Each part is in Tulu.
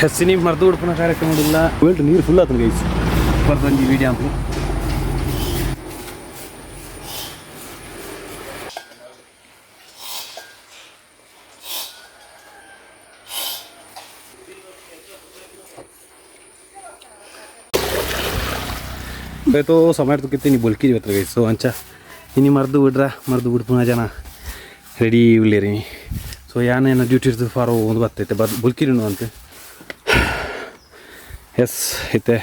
ಹೆಸ್ಸಿನಿ ಮರ್ದು ಉಡ್ಪುನ ಕಾರ್ಯಕ್ರಮ ಇಲ್ಲ ವೇಲ್ಟ್ ನೀರು ಫುಲ್ ಆತನ ಗೈಸ್ ಬರ್ದೊಂಜಿ ವೀಡಿಯೋ ಅಂಪು तो समय ತುಕ್ಕಿತ್ತಿ ನೀ ಬೊಲ್ಕಿ ಬರ್ತದೆ ಗೈಸ್. ಸೊ ಅಂಚ ಇನಿ ಮರ್ದು ಬಿಡ್ರ ಮರ್ದು ಬಿಡ್ಪುನ ಜನ ರೆಡಿ ಉಳ್ಳೇರಿ. ಸೊ ಯಾನೇನ ಡ್ಯೂಟಿ ಇರ್ತದೆ ಫಾರೋ ಒಂದು ಬರ್ತೈತೆ ಬರ್ ಬುಲ್ಕಿರಿನು ಅಂತ. ಎಸ್ ಇತ್ತೆ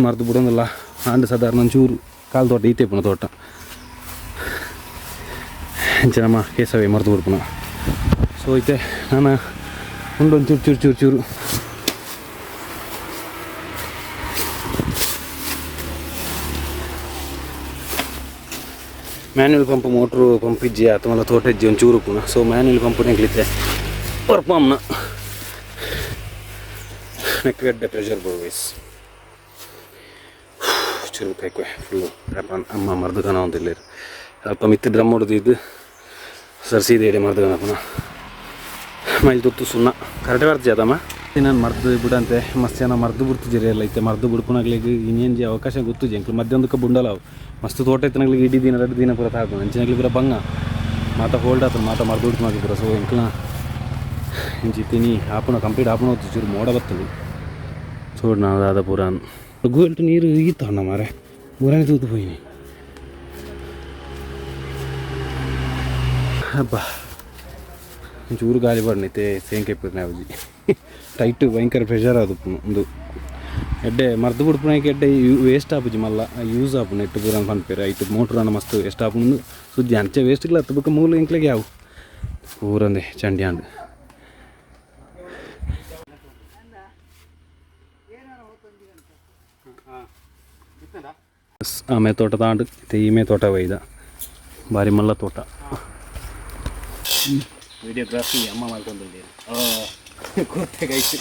ಮರ್ದು ಬಿಡೋದಿಲ್ಲ ಆಂಡ್ ಸಾಧಾರಣ ಒಂಚೂರು ಕಾಲು ತೋಟ ಈತೆ ಪುನ ತೋಟ ಅಂಚ ನಮ್ಮ ಕೇಸವೇ ಮರ್ದು ಬಿಡ್ಪುನ. ಸೊ ಇತ್ತೆ ನಾನು ಉಂಡು ಒಂಚೂರು ಚೂರು ಚೂರು ಚೂರು ಮ್ಯಾನ್ಯುವಲ್ ಪಂಪ್ ಮೋಟ್ರು ಪಂಪ್ ಇಜ್ಜಿ ಆತ ಮಲ್ಲ ತೋಟ ಇಜ್ಜಿ ಒಂಚೂರು ಪುನ. ಸೊ ಮ್ಯಾನ್ಯುವಲ್ ಪಂಪ್ ನೆಗ್ಲಿತ್ತೆ ವರ್ಪಮ್ನ ನೆಕ್ ಗಡ್ಡೆ ಪ್ರೆಷರ್ ಬೋಯ್ಸ್ ಚೂರು ಕೈಕ್ವೆ ಫುಲ್ಲು ಅಮ್ಮ ಮರ್ದುಕನ ಒಂದಿಲ್ಲ ಅಲ್ಪ ಮಿತ್ತು ಡ್ರಮ್ ಹೊಡೆದು ಇದು ಸರ್ ಸೀದೆ ಎಡೆ ಮರ್ದುಕನ ಪುನಃ ಮೈಲ್ ತುತ್ತು ಸುಣ್ಣ ಕರೆಕ್ಟ್ ಬರ್ತಿದ್ದಮ್ಮ. ನಾನು ಮರ್ದು ಬಿಡಂತೆ ಮಸ್ತ್ ಜನ ಮರ್ದು ಬಿಡ್ತಿದ್ದೀರಿ ಎಲ್ಲ ಐತೆ ಮರ್ದು ಬಿಡ್ಪುನಾಗ್ಲಿಗೆ ಇನ್ನೇನು ಅವಕಾಶ ಗೊತ್ತುಜಿ ಎಂಕ್ಲು ಮಧ್ಯಾಹ್ನಕ್ಕೆ ಬುಂಡಲ ಅವು ಮಸ್ತ್ ತೋಟ ಇತ್ತನಾಗ್ಲಿಗೆ ಇಡೀ ದಿನ ಎರಡು ದಿನ ಪೂರ ತಾಕು ಅಂಚಿನಾಗ್ಲಿ ಪೂರ ಬಂಗ ಮಾತ ಹೋಲ್ಡ್ ಆತನ ಮಾತ ಮರ್ದು ಬಿಡ್ಪುನಾಗ್ಲಿ ಪೂರ. ಸೊ ಎಂಕ್ಲ ಇಂಚಿ ತಿನಿ ಆಪುನ ಕಂಪ್ಲೀಟ್ ಆಪುನ ಹೊತ್ತು ಚೂರು ಮೋಡ ಬರ್ತದೆ ಚೂರು ನಾವು ದಾದ ಪೂರ ಗೂಲ್ಟು ನೀರು ಈತ ಅಣ್ಣ ಮಾರೆ ಊರನೇ ತೂತು ಪೋಯಿನಿ ಅಬ್ಬಾ ಒಂಚೂರು ಗಾಳಿ ಬಣ್ಣೈತೆ ಸೇಂಕೆ ನಾವುಜಿ ಟೈಟ್ ಭಯಂಕರ ಪ್ರೆಷರ್ ಅದು ಒಂದು ಎಡ್ಡೆ ಮರ್ದು ಬಿಡ್ಪುನಕ್ಕೆ ಎಡ್ಡೆ ವೇಸ್ಟ್ ಆಪುಜಿ ಮಲ್ಲ ಯೂಸ್ ಆಪುನ ಎಟ್ಟು ಪೂರ ಪನ್ಪೇರು ಐಟ್ ಮೋಟ್ರ್ ಅನ್ನ ಮಸ್ತ್ ವೇಸ್ಟ್ ಆಪುನ ಸುದ್ದಿ ಅಂಚೆ ವೇಸ್ಟ್ಗಳು ಹತ್ತು ಬೊಕ್ಕ ಮೂಲು ಎಂಕ್ಲೆಗೆ ಯಾವು ಪೂರಂದೆ ಚಂಡಿ ಆಂಡ್. ಆಮೆ ತೋಟ ತಾಂಡು ಈಮೆ ತೋಟ ಒಯ್ದ ಬಾರಿ ಮಲ್ಲ ತೋಟ. ವಿಡಿಯೋಗ್ರಫಿ ಅಮ್ಮ ಮಾಡ್ಕೊಂಡಿದ್ದೀರಿ ಗೊತ್ತೇ ಗೈಸ್.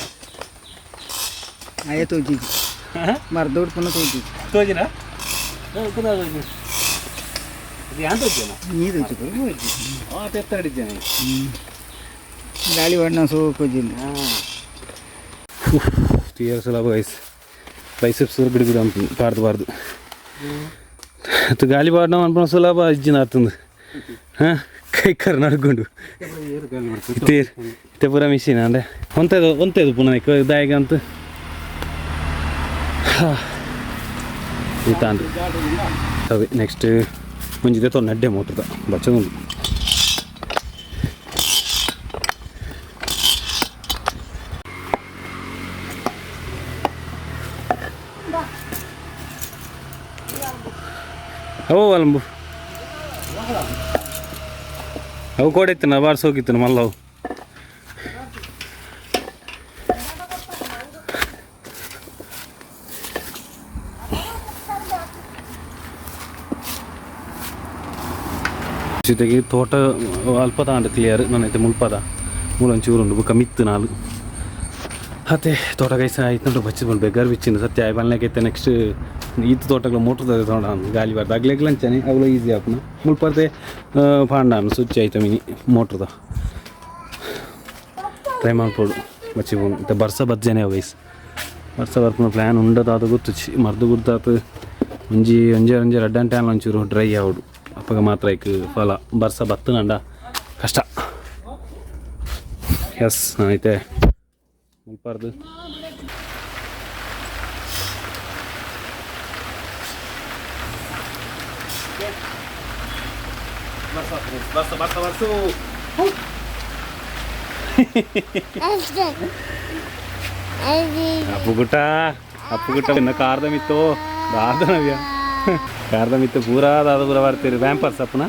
ಅಯ್ಯ ತೋಜಿದ್ದು ಮರ್ದು ಉಡ್ಪುನ ತೋಜಿದ್ದು. ತೋಜಿನ ಯಾನ್ ತೋಜಿನ ನೀ ತೋಜಿ. ಆ ತೆತ್ತಾಡಿದ್ದೇನೆ. ಗಾಳಿ ಬಣ್ಣ ಸೋಕೋಜಿಲ್ಲ. ತೀರ ಸುಲಭ ಗೈಸ್ ಬೈಸೆಪ್ಸ್ ಬಿಡು ಬಿಡು ಅಂತ ಬಾರ್ದು ಬಾರ್ದು ಅದು ಗಾಳಿ ಬಾರ್ಡ ಅನ್ಪುನ ಸುಲಭ ಇಜ್ಜಿನ ಆತಂದು ಹಾಂ ಕೈ ಕರ್ ನಡ್ಕೊಂಡು ತೀರ್ ಇತ್ತೆ ಪೂರ ಮಿಷಿನ್ ಅಂಡೆ ಒಂತೆದು ಒಂತೆದು ಪುನಃ ದಾಯಗ ಅಂತ ಈತಾಂಡು ಅವೆ ನೆಕ್ಸ್ಟ್ ಮುಂಜಿದೆ ತೊ ನಡ್ಡೆ ಮೋಟ್ರದ ಬಚ್ಚದುಂಡು. ಅವು ಅಲಂಬು ಅವು ಕೋಡೆತ್ತಿನ ಬಾರ್ ಸೋಕಿತ್ತು ಮಲ್ಲವು. ಜೊತೆಗೆ ತೋಟ ಅಲ್ಪ ತಾಂಡ ಕ್ಲಿಯರ್ ನನ್ನೈತೆ ಮುಲ್ಪದ ಮೂಲೊಂಚೂರುಂಡು ಬೊಕ್ಕ ಮಿತ್ತು ನಾಲು ಅತ್ತೆ ತೋಟ ಕೈಸ ಆಯ್ತು ಬಚ್ಚಿ ಬಂದು ಬೆಗ್ಗಾರ್ ಬಿಚ್ಚಿನ ಸತ್ಯ ಆಯ್ ಬನ್ಲಕೈತೆ. ನೆಕ್ಸ್ಟ್ ಈತ ತೋಟಗಳ ಮೋಟ್ರ್ ತೋಟ ಗಾಲಿ ಬಾರ್ದು ಅಗ್ಲೆಗ್ಲ ಅಂಚನೆ ಅವುಲ ಈಸಿ ಆಪುನ ಮುಲ್ಪರ್ತೆ ಪಾಂಡಾನು ಸ್ವಿಚ್ ಆಯ್ತು ಮಿನಿ ಮೋಟ್ರದ ಟ್ರೈ ಮಾಡ್ಬೋದು ಬಚ್ಚಿ ಬಂದು ಬರ್ಸ ಬಜ್ಜನೆ ವಯಸ್ಸು ಬರ್ಸ ಬರ್ಪುನ ಪ್ಲ್ಯಾನ್ ಉಂಡದಾದ ಗೊತ್ತುಚಿ ಮರ್ದು ಗುರ್ತಾತು ಒಂಜಿ ಒಂಜಿ ಒಂಜಿ ರಡ್ಡನ್ ಟ್ಯಾನ್ ಒಂಚೂರು ಡ್ರೈ ಆವಡು ಅಪ್ಪಗ ಮಾತ್ರ ಐಕ್ ಫಲ ಬರ್ಸ ಬತ್ತನಂಡ ಕಷ್ಟ. ಎಸ್ ಐತೆ ಮುಲ್ಪಾರ್ದು ಬರ್ಸ ಬರ್ಸ ಬರ್ಸ ಬರ್ಸು. ಅಪ್ಪುಗುಟ್ಟ ಅಪ್ಪುಗುಟ್ಟ ಇನ್ನು ಕಾರ್ದ ಮಿತ್ತು ದಾದ ನವ್ಯ ಕಾರ್ದ ಮಿತ್ತು ಪೂರಾ ದಾದ ಪೂರ ಬರ್ತೀರಿ ವ್ಯಾಂಪರ್ಸ್ ಅಪ್ಪನ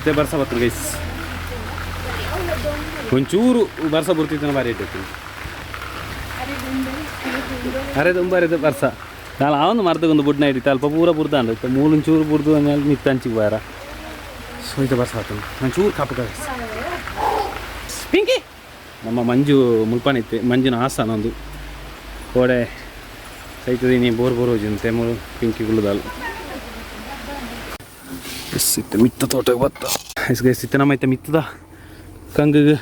ಮತ್ತೆ ಬರ್ಸ ಬರ್ತದೆ ಗೈಸ್. ಒಂಚೂರು ಬರ್ಸ ಬರ್ತಿತ್ತು ಬಾರಿ ಇಟ್ಟಿತ್ತು ಅರೆ ದುಂಬಾರಿದ ಬರ್ಸ ನಾನು ಆ ಒಂದು ಮರದಗೊಂದು ಬುಡ್ನ ಹಿಡಿತ ಅಲ್ಪ ಪೂರ ಬುರ್ದಾಂಡು ಇತ್ತ ಮೂಲೊಂಚೂರು ಬುರ್ದು ಅಂದ್ಮೇಲೆ ಮಿತ್ತ ಹಂಚಿಗೆ ಬಾರ. ಸೊ ಇದು ಬರ್ಸ ಆತನು ಒಂಚೂರು ಕಾಪು ಗೈಸ್. ಪಿಂಕಿ ನಮ್ಮ ಮಂಜು ಮುಲ್ಪಾನಿತ್ತೆ ಮಂಜುನ ಆಸನ ಒಂದು ಕೋಡೆ ಸೈತದೀನಿ ಬೋರ್ ಬೋರ್ ಹೋಜಿಂತೆ ಮೂರು ಪಿಂಕಿ ಗುಳ್ಳುದಾಲು. ಎಸ್ ಇತ್ತೆ ಮಿತ್ತ ತೋಟ ಬತ್ತ ಎಸ್ ಗೈಸ್ ಇತ್ತೆ ನಮ್ಮ ಐತೆ ಮಿತ್ತದ ಕಂಗಿಗೆ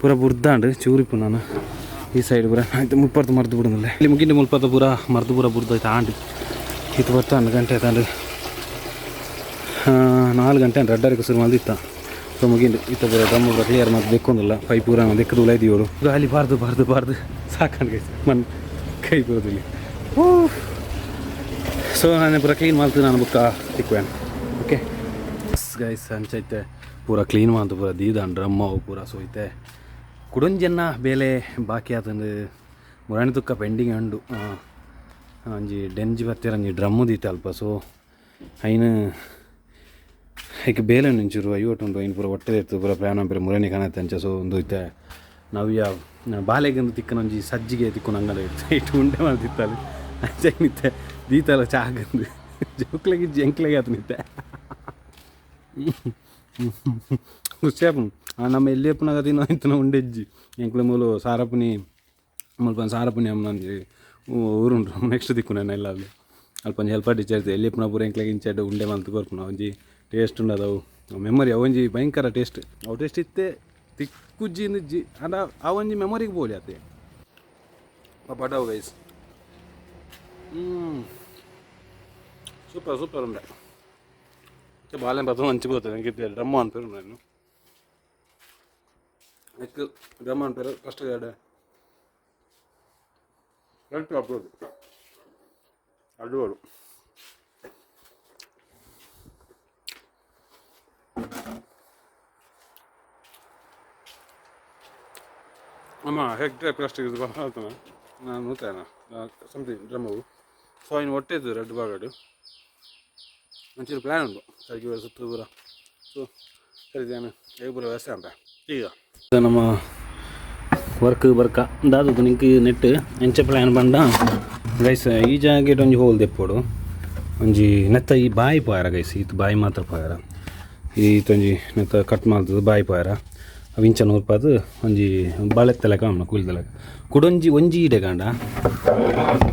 ಪೂರ ಬುರ್ದಾಂಡ್ ಚೂರಿಪ್ಪು ನಾನು ಈ ಸೈಡ್ ಪೂರ ಆಯ್ತು ಮುಪ್ಪರ್ದು ಮರ್ದು ಬಿಡೋದಿಲ್ಲ ಇಲ್ಲಿ ಮುಗಿಂಡಿ ಮುಲ್ಪದ ಪೂರ ಮರ್ದು ಪೂರ ಬುರ್ದು ಆಯ್ತು ಆಂಡ್ ಇದು ಬರ್ತಾಂಡು ಗಂಟೆ ಆಯ್ತಾಂಡು 4 ಗಂಟೆ ರಡ್ಡರಿಗೆ ಶುರು ಮಾಡಿತ್ತ. ಸೊ ಮುಗಿಂಡು ಇತ್ತ ಪೂರ ಡ್ರಮ್ ಪೂರ ಕ್ಲಿಯರ್ ಮತ್ತೆ ಬೆಕ್ಕೊಂದಿಲ್ಲ ಪೈಪ್ ಪೂರ ದೆಕ್ಕದು ಉಲೈದಿಯೋಡು ಗಾಲಿ ಬಾರ್ದು ಬಾರ್ದು ಬಾರ್ದು ಸಾಕಂಡು ಗೈಸ್ ಮನ್ ಕೈ ಬರೋದಿಲ್ಲ. ಸೊ ನಾನು ಪೂರ ಕ್ಲೀನ್ ಮಾಡ್ತೀನಿ ನಾನು ಬುಕ್ಕ ತಿಕ್ವೇನು. ಓಕೆ ಗೈಸ್ ಅಂಚೈತೆ ಪೂರ ಕ್ಲೀನ್ ಮಾಡ್ತು ಪೂರ ದೀದಾನ್ ಡ್ರಮ್ ಅವು ಪೂರ. ಸೊ ಐತೆ ಕುಡೊಂಜನ್ನ ಬೇಲೆ ಬಾಕಿ ಆತಂದು ಮುರಾಣಿ ತುಕ್ಕ ಪೆಂಡಿಂಗ್ ಉಂಡು. ಒಂಜಿ ಡೆಂಜಿ ಬತ್ತೀರ ಒಂಜಿ ಡ್ರಮ್ಮು ದೀತೆ ಅಲ್ಪ. ಸೊ ಐನು ಐಕ್ ಬೇಲೆ ಒಂಚೂರು ಐವತ್ತು ಉಂಡು ಐನು ಪೂರ ಹೊಟ್ಟೆ ಇತ್ತು ಪೂರ ಪ್ರಯಾಣ ಪೂರ ಮುರಾಣಿ ಕಾಣತ್ತೆ ಅಂಚ. ಸೊ ಒಂದು ಇತ್ತೆ ನವ್ಯ ಬಾಲೆಗಂದು ತಿಕ್ಕನ ಒಂಜಿ ಸಜ್ಜಿಗೆ ತಿಕ್ಕುನ ಅಂಗಲ ಇತ್ತು ಇಟ್ಟು ಉಂಡೆ ಮಾಡ್ತಿತ್ತಲ್ಲಿ ಅಂಚ ನಿತ್ತೆ ದೀತಲ್ಲ ಚಾಗಂದು ಜೋಕ್ಲೆಗೆ ಜಂಕ್ಲೆಗೆ ಆತು ನಿತ್ತೆ ಖುಷಿ ಆಪುಂಡು. ನಮ್ಮ ಎಲ್ಲಿ ಎಪ್ಪುನಾಗ ತಿನ್ನೋ ಇತ್ತನ ಉಂಡೆಜ್ಜಿ ಎಂಕ್ಲೆ ಮೂಲು ಸಾರಪುನಿ ಮುಲ್ಪ ಸಾರಪುನಿ ಅಮ್ಮನಂಜಿ ಊರುಂಡು ನೆಕ್ಸ್ಟ್ ದಿಕ್ಕು ನಾನು ಎಲ್ಲ ಅಲ್ಲಿ ಅಲ್ಪ ಒಂಜಿ ಹೆಲ್ಪ್ ಟೀಚರ್ ಎಲ್ಲಿ ಎಪ್ಪುನ ಪೂರ ಎಂಕ್ಲೆಗೆ ಇಂಚೆಡ್ ಉಂಡೆ ಮಂತ್ ಕೊರ್ಪುನ ಒಂಜಿ ಟೇಸ್ಟ್ ಉಂಡದವು ಮೆಮೊರಿ ಅವು ಒಂಜಿ ಭಯಂಕರ ಟೇಸ್ಟ್ ಅವು ಟೇಸ್ಟ್ ಇತ್ತೆ ತಿಕ್ಕುಜ್ಜಿ ಜಿ ಅಂಡ ಆ ಒಂಜಿ ಮೆಮೊರಿಗೆ ಬೋಲಿ ಆತೆ ಬಡವು ಗೈಸ್. ಸೂಪರ್ ಸೂಪರ್ ಉಂಡೆ ಬಾಳೆ ಬತ್ತ ಮಂచి పోతుంది എനിക്ക് ಡ್ರಮ್ ಅನ್ಪೇರು ನಾನು ಎಕ್ ಡ್ರಮ್ ಅನ್ಪೇರು ಫಸ್ಟ್ ಎರಡು ಕರೆಕ್ಟ್ ಅಪ್ಲೋಡ್ ಅಡ್ಡುವರು. ಅಮ್ಮ ಹೆಗ್ಡೆ ಪ್ಲಾಸ್ಟಿಕ್ ಇದು ಬರ್ತದೆ ನಾನು ನೋಡ್ತೇನೆ ಸಮಥಿಂಗ್ ಡ್ರಮ್ಮು. ಸೊ ಇನ್ನು ಹೊಟ್ಟೆ ಇದ್ದು ರೆಡ್ ಬಾಗಡು ಒಂಚೂರು ಪ್ಲ್ಯಾನ್ ಉಂಟು ಸರಿಗೆ ಸುತ್ತ ಪೂರ. ಸೊ ಸರಿ ನಾನು ಹೇಗೆ ಪೂರ ವ್ಯವಸ್ಥೆ ಅಂತ ಈಗ ನಮ್ಮ ವರ್ಕ್ ಬರ್ಕ ದಾದು ನಿಂಕ್ ನೆಟ್ ಎಂಚ ಪ್ಲ್ಯಾನ್ ಬಂಡ ಗೈಸ್. ಈ ಜಾಗೆಟ್ ಒಂಜಿ ಹೋಲ್ ದೆಪ್ಪೊಡು ಒಂಜಿ ನೆತ್ತ ಈ ಬಾಯಿ ಪೋಯರ ಗೈಸ್. ಈತ್ ಬಾಯಿ ಮಾತ್ರ ಪೋಯರ ಈತೊಂಜಿ ನೆತ್ತ ಕಟ್ ಮಲ್ತದ ಬಾಯಿ ಪೋಯರ ಅವು ಇಂಚ ನೂರ್ಪಾದ್ ಒಂಜಿ ಬಾಳೆತ್ತ ಲೆಕ್ಕ ಅವನ ಕೂಲ್ದ ಲೆಕ್ಕ ಕುಡೊಂಜಿ ಒಂಜಿ ಈಡೆ ಕಾಂಡ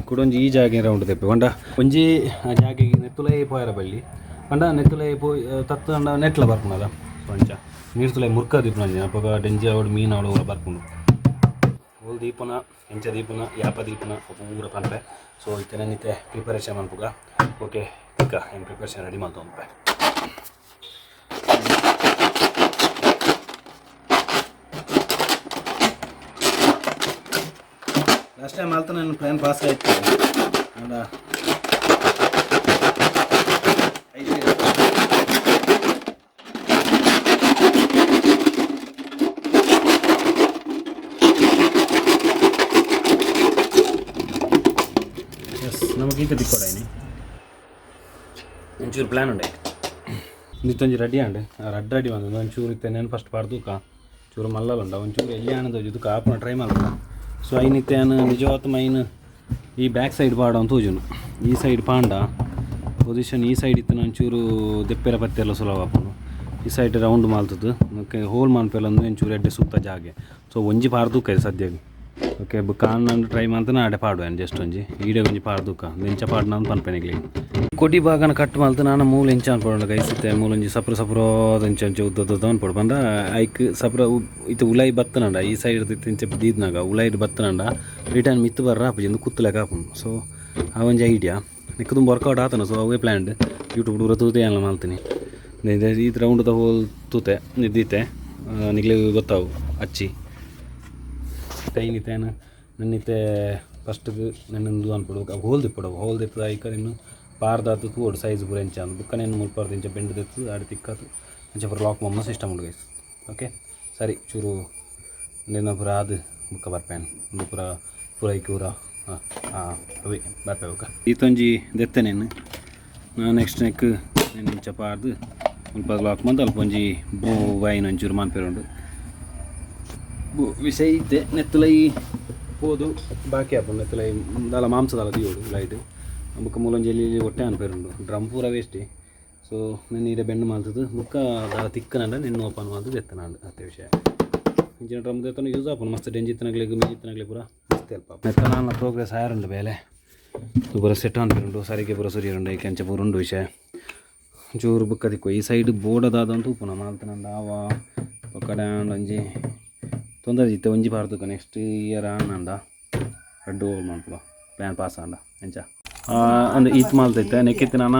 ಕುಡೊಂಜಿ ಈ ಜಾಗೆ ರೌಂಡ್ ತೆಪ್ಪೆ ಪಂಡ ಒಂಜಿ ಆ ಜಾಗೆಗೆ ನೆತ್ತುಲೇ ಪೋಯರ ಬಲ್ಲಿ ಪಂಡ ನೆತ್ತುಲೇ ಪೋಯ್ ತತ್ತು ಅಂಡ ನೆಟ್ಲ ಬರ್ಪುನದ. ಸೊ ಅಂಚ ನೀರು ತುಲೈ ಮುರ್ಕ ದೀಪುನ ಅಂಚ ಅಪಗ ಡೆಂಜಿ ಅವಡು ಮೀನು ಅವಡು ಬರ್ಪುಂಡು. ಓಲ್ ದೀಪನ ಎಂಚ ದೀಪನ ಯಾಪ ದೀಪನ ಪೂರ ಪನ್ಪೆ. ಸೊ ಇತ್ತೆ ನನ್ನಿತ್ತೆ ಪ್ರಿಪರೇಷನ್ ಮನ್ಪುಗ. ಓಕೆ ತಿಕ್ಕ ಏನು ಪ್ರಿಪರೇಷನ್ ರೆಡಿ ಮಲ್ತೊಂದುಪ್ಪೆ. ಲಾಸ್ಟ್ ಟೈಮ್ ಆಲ್ತ ನನ್ನ ಪ್ಲ್ಯಾನ್ ಪಾಸ್ ಆಯ್ತು ಅಂಡ ಎಸ್ ನಮಗೆ ಈತ ತಿಕ್ಕೊಡಾಯ್ನಿ ಒಂಚೂರು ಪ್ಲ್ಯಾನ್ ಉಂಡೆ ಇಂದಿತ್ತೊಂಜಿ ರೆಡಿ ಆಂಡ್ ರಡ್ಡ್ ರೆಡಿ ಬಂದು ಒಂಚೂರು ಇತ್ತೆ నేను ಫಸ್ಟ್ ಪಾಡ್ದೂಕ ಚೂರು ಮಲ್ಲಲುಂಡ ಒಂಚೂರು ಎಲ್ಲಿ ಆನಂದ ಇದು ಆಪುನ ಟ್ರೈ ಮಲ್ಪುನ. ಸೊ ಐನ್ ಇತ್ತೆ ಯಾನ್ ನಿಜವಾತ್ ಮೈನ್ ಈ ಬ್ಯಾಕ್ ಸೈಡ್ ಪಾಡ ಅಂತ ತೋಜುನು ಈ ಸೈಡ್ ಪಾಂಡ ಪೊಸಿಷನ್ ಈ ಸೈಡ್ ಇತ್ತಿನ ಒಂಚೂರು ದೆಪ್ಪೆರ ಪತ್ತೆಲ್ಲ ಸುಲಭ ಆಪುಂಡು. ಈ ಸೈಡ್ ರೌಂಡ್ ಮಲ್ತದ್ದು ಓಕೆ ಹೋಲ್ ಮನ್ಪೆಲ್ಲ ಒಂಚೂರು ಎಡ್ಡೆ ಸುತ್ತ ಜಾಗೆ. ಸೊ ಒಂಜಿ ಪಾಡ್ದೂಕ ಸದ್ಯಗ್. ಓಕೆ ಬೊಕ್ಕ ಆನ್ ಟ್ರೈ ಮಲ್ತನ ಆಡೆ ಪಾಡುವೆ ಜಸ್ಟ್ ಒಂಜಿ ಈಡೆ ಒಂಜಿ ಪಾಡ್ದೂಕ ಎಂಚ ಪಾಡ್ನ ಪನ್ಪೆನಿಗ್ಲಿ ಕೊಡಿ ಭಾಗನ ಕಟ್ ಮಲ್ತು ನಾನು ಮೂಲ ಎಂಚ ಅನ್ಪೊಡು ಗೈಸ್. ಇತ್ತೆ ಮೂಲೊಂಜಿ ಸಪ್ರ ಸಪ್ರೋದ ಅಂಚ ಅಂಚ ಉದ್ದ ಉದ್ದ ಅನ್ಪೊಡು ಪಂಡ ಐಕ್ ಸಪ್ರ ಇತ್ತೆ ಉಲೈ ಬತ್ತನಂಡ ಈ ಸೈಡ್ ಇಂಚ ದೀದ್ನಾಗ ಉಲೈಡ್ ಬತ್ತನಂಡ ರಿಟರ್ನ್ ಮಿತ್ತು ಬರ್ರ ಆಪುಜಿ ಇಂದು ಕುತ್ತುಲೆಕ ಆಪುಂಡು. ಸೊ ಆ ಒಂಜಿ ಐಡಿಯಾ ನಿಕ್ಕ್ ದುಂಬು ವರ್ಕೌಟ್ ಆತನ. ಸೊ ಅವೇ ಪ್ಲ್ಯಾಂಡ್ ಯೂಟ್ಯೂಬ್ ಪೂರ ತೂತೆ ಯಾನ್ಲ ಮಲ್ತೀನಿ ಈ ರೌಂಡ್ ದ ಹೋಲ್ ತೂತೆ ದೀತೆ ನಿಗ್ಲೆಗ್ ಗೊತ್ತಾವು ಅಚ್ಚಿ ತೈನಿತೇನ ನನ್ನಿತ್ತೆ ಫಸ್ಟ್ಗೆ ನನ್ನೊಂದು ಅನ್ಪೊಡು ಹೋಲ್ ದಿಪ್ಪೊಡು ಹೋಲ್ ದಿಪ್ಪದ ಐಕ ನಿನ್ನ ಪಾರ್ದಾತು ತೂವೊಡು ಸೈಜ್ ಪೂರ ಎಂಚ ಅಂದ್ ಬೊಕ್ಕ ನೆನ್ ಮುಲ್ಪರ್ದ್ ಇಂಚ ಬೆಂಡ್ ದೆತ್ತ್ ಆಡೆ ತಿಕ್ಕತ್ ಅಂಚ ಪೂರ ಲಾಕ್ ಮಮ್ಮ ಸಿಸ್ಟಮ್ ಉಂಡು ಗೈಸ್. ಓಕೆ ಸರಿ ಚೂರು ನೆನ ಪೂರ ಆದ್ ಬೊಕ್ಕ ಬರ್ಪೇನ್ ಉಂದು ಪೂರ ಪೂರ ಐಕ್ ಪೂರ ಅವೇ ಬರ್ಪೆ ಬೊಕ್ಕ ಈತೊಂಜಿ ದೆತ್ತೆ ನೆನ್ ನೆಕ್ಸ್ಟ್ ನೆಕ್ ನೆನ್ ಇಂಚ ಪಾರ್ದ್ ಮುಲ್ಪ ಲಾಕ್ ಮಂತ್ ಅಲ್ಪ ಒಂಜಿ ಬೂ ಬಾಯಿನ ಒಂಚೂರು ಮನ್ಪೆರುಂಡು ವಿಷಯ ಇತ್ತೆ ನೆತ್ತುಲೈ ಪೋದು ಬಾಕಿ ಆಪುಂಡು ನೆತ್ತುಲೈ ದಾಲ ಮಾಂಸ ದಾಲ ದೀವೊಡು ಲೈಟ್ ಬೊಕ್ಕ ಮೂಲೊಂಜಿ ಎಲ್ಲಿ ಒಟ್ಟೆ ಅನ್ಪೆರುಂಡು ಡ್ರಮ್ ಪೂರ ವೇಸ್ಟಿ. ಸೊ ನೆನ್ ಈಡೆ ಬೆಂಡ್ ಮಲ್ತುದು ಬೊಕ್ಕ ದಾಲ ತಿಕ್ಕನಂಡ ನೆನ್ ಓಪನ್ ಮಲ್ತುದು ಎತ್ತನಾಂಡ್ ಅತ್ತೆ ವಿಷಯ ಇಂಚಿನ ಡ್ರಮ್ ದೆತ್ತನ ಯೂಸ್ ಆಪುಂಡು ಮಸ್ತ್ ಡೆಂಜಿ ಇತ್ತಿನಕ್ಲೆಗ್ ಮೀನ್ ಇತ್ತಿನಕ್ಲೆಗ್ ಪೂರ ಮಸ್ತ್ ಹೆಲ್ಪ್ ಆಪುಂಡು. ನೆತ್ತ ನಾನ ಪ್ರೋಗ್ರೆಸ್ ಆಯರುಂಡು ಬೇಲೆ ಪೂರ ಸೆಟ್ ಅನ್ಪೆರುಂಡು ಸರಿಗೆ ಪೂರ ಸುರಿಯರುಂಡು ಐಕ್ ಅಂಚ ಪೂರ ಉಂಡು ವಿಷಯ ಚೂರು ಬೊಕ್ಕ ತಿಕ್ಕು ಈ ಸೈಡ್ ಬೋರ್ಡ್ ದಾದ ತೂಪುನ ಮಲ್ತನಂಡ ಆವ ಬೊಕ್ಕ ಒಂಜಿ ತೊಂದರೆ ಇತ್ತೆ ಒಂಜಿ ಪಾಡ್ದುಕ ನೆಕ್ಸ್ಟ್ ಇಯರ್ ಆಂಡ ರಡ್ಡ್ ಹೋಲ್ ಮನ್ಪುಗ ಪ್ಲ್ಯಾನ್ ಪಾಸ್ ಆಂಡ ಎಂಚ ಅಂದ್ ಈತ್ ಮಲ್ತೈತೆ ನೆಕ್ಕಿತ್ತು ನಾನ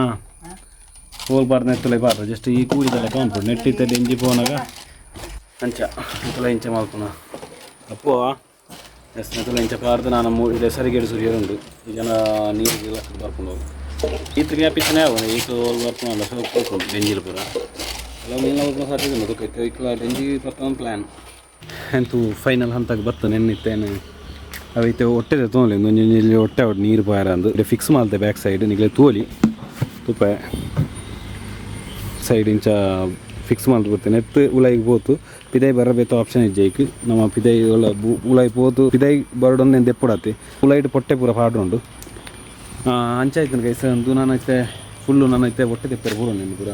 ಹೋಲ್ ಪಾಡ್ದು ನೆತ್ತುಲೆ ಪಾಡ್ರ ಜಸ್ಟ್ ಈ ಕೂಡಿದ ಲೆಕ್ಕ ಉಂಟು ನೆಟ್ಟಿತ್ತೆ ಡೆಂಜಿ ಪೋನಾಗ ಅಂಚ ನೆತ್ತುಲ ಇಂಚ ಮಲ್ಪುನ ಅಪ್ಪು. ಎಸ್, ನೆತ್ತುಲ ಇಂಚ ಪಾಡ್ದು ನಾನು ಇಡೆ ಸರಿಗೇಡು ಸುರಿಯರ್ ಉಂಡು. ಈ ಜನ ನೀರು ಲಕ್ಕದ ಬರ್ಪುಂಡು. ಈತ್ ಗ್ಯಾಪ್ ಇತ್ತನೇ ಅವು ಈತ್ ಹೋಲ್ ಬರ್ಪುನಲ್ಲ. ಸೋಕ್ ಪೋಪುಂಡು ಡೆಂಜಿಲ್ ಪೂರ ಎಲ್ಲ ಮೀನ ಹೋಗ್ನ ಸಾಧ್ಯ ಉಂಡು. ಅದಕ್ಕೆ ಇಕ್ಲ ಡೆಂಜಿ ಬರ್ತನ ಪ್ಲ್ಯಾನ್ ಎಂತು ಫೈನಲ್ ಹಂತಕ್ಕೆ ಬತ್ತು ನೆನ್ನಿತ್ತೇನೆ. ಅವು ಒಟ್ಟೆ ತೋಲಿ ಒಂಜಿ ಒಂಜಿ ಒಟ್ಟೆ ಒಟ್ಟು ನೀರು ಪೋಯರ ಅಂದು ಇಡೆ ಫಿಕ್ಸ್ ಮಲ್ತೆ. ಬ್ಯಾಕ್ ಸೈಡ್ ನಿಗ್ಲೆ ತೋಲಿ ತುಪ್ಪ ಸೈಡ್ ಇಂಚ ಫಿಕ್ಸ್ ಮಲ್ತ್ ಬರ್ತೇನೆ. ಎತ್ತು ಉಲಾಯಿಗೆ ಪೋತು ಪಿದೈ ಬರಬೇತು ಆಪ್ಷನ್ ಇಜ್ಜೈಕ್. ನಮ್ಮ ಪಿದೈ ಉಲ ಉಲಾಯಿ ಪೋತು ಪಿದೈ ಬರಡೊಂದು ದೆಪ್ಪುಡಾತಿ. ಉಲಾಯಿಡ್ ಪೊಟ್ಟೆ ಪೂರ ಪಾಡುಂಡು. ಅಂಚ ಆಯ್ತು ಗೈಸ್. ಅಂದು ನಾನು ಇತ್ತೆ ಫುಲ್ಲು ನಾನು ಇತ್ತೆ ಹೊಟ್ಟೆ ತೆಪ್ಪರೆ ಪೂರ ನಿನ್ನ ಪೂರ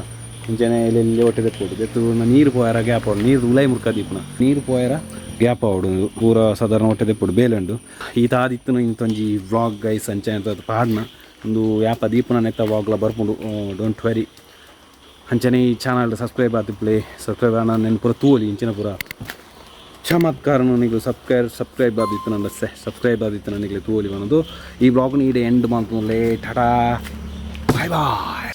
ಇಂಚನೆ ಎಲ್ಲೆಲ್ಲಿ ಹೊಟ್ಟೆ ತೆಪ್ಪುಡು ದೆತ್ತು ನೀರು ಪೋಯರ ಗ್ಯಾಪ್ ಆವಡು. ನೀರು ಉಲಾಯಿ ಮುರ್ಕ ದೀಪುನ ನೀರು ಪೋಯರ ಗ್ಯಾಪ್ ಆವಡು. ಪೂರ ಸಾಧಾರಣ ಹೊಟ್ಟೆ ತೆಪ್ಪುಡು ಬೇಲೆಂಡು. ಈ ತಾದಿತ್ತುನು ಇಂತೊಂಜಿ ವ್ಲಾಗ್ ಗೈಸ್. ಅಂಚ ಪಾಡ್ನ ಒಂದು ಯಾಪ ದೀಪುನ ನೆತ್ತ ವ್ಲಾಗ್ಲ ಬರ್ಪುಂಡು, don't worry. ಅಂಚನೆ ಈ ಚಾನಲ್ ಸಬ್ಸ್ಕ್ರೈಬ್ ಆತಿಪ್ಲೆ. ಸಬ್ಸ್ಕ್ರೈಬ್ ಆನ ನೆನ್ ಪೂರ ತೂವೊಲಿ. ಇಂಚಿನ ಪೂರ ಚಮತ್ಕಾರನು ನಿಗಲು ಸಬ್ಸ್ಕ್ರೈಬ್ ಸಬ್ಸ್ಕ್ರೈಬ್ ಆದಿತ್ತು ನನ್ನ ಸಬ್ಸ್ಕ್ರೈಬ್ ಆದಿತ್ತು ನಿಗಲು ತೂವೊಲಿ. ಬಂದು ಈ ಬ್ಲಾಗ್ನ ಈಡೆ ಎಂಡ್ ಮಾಡ್ತು. Tata, bye boy.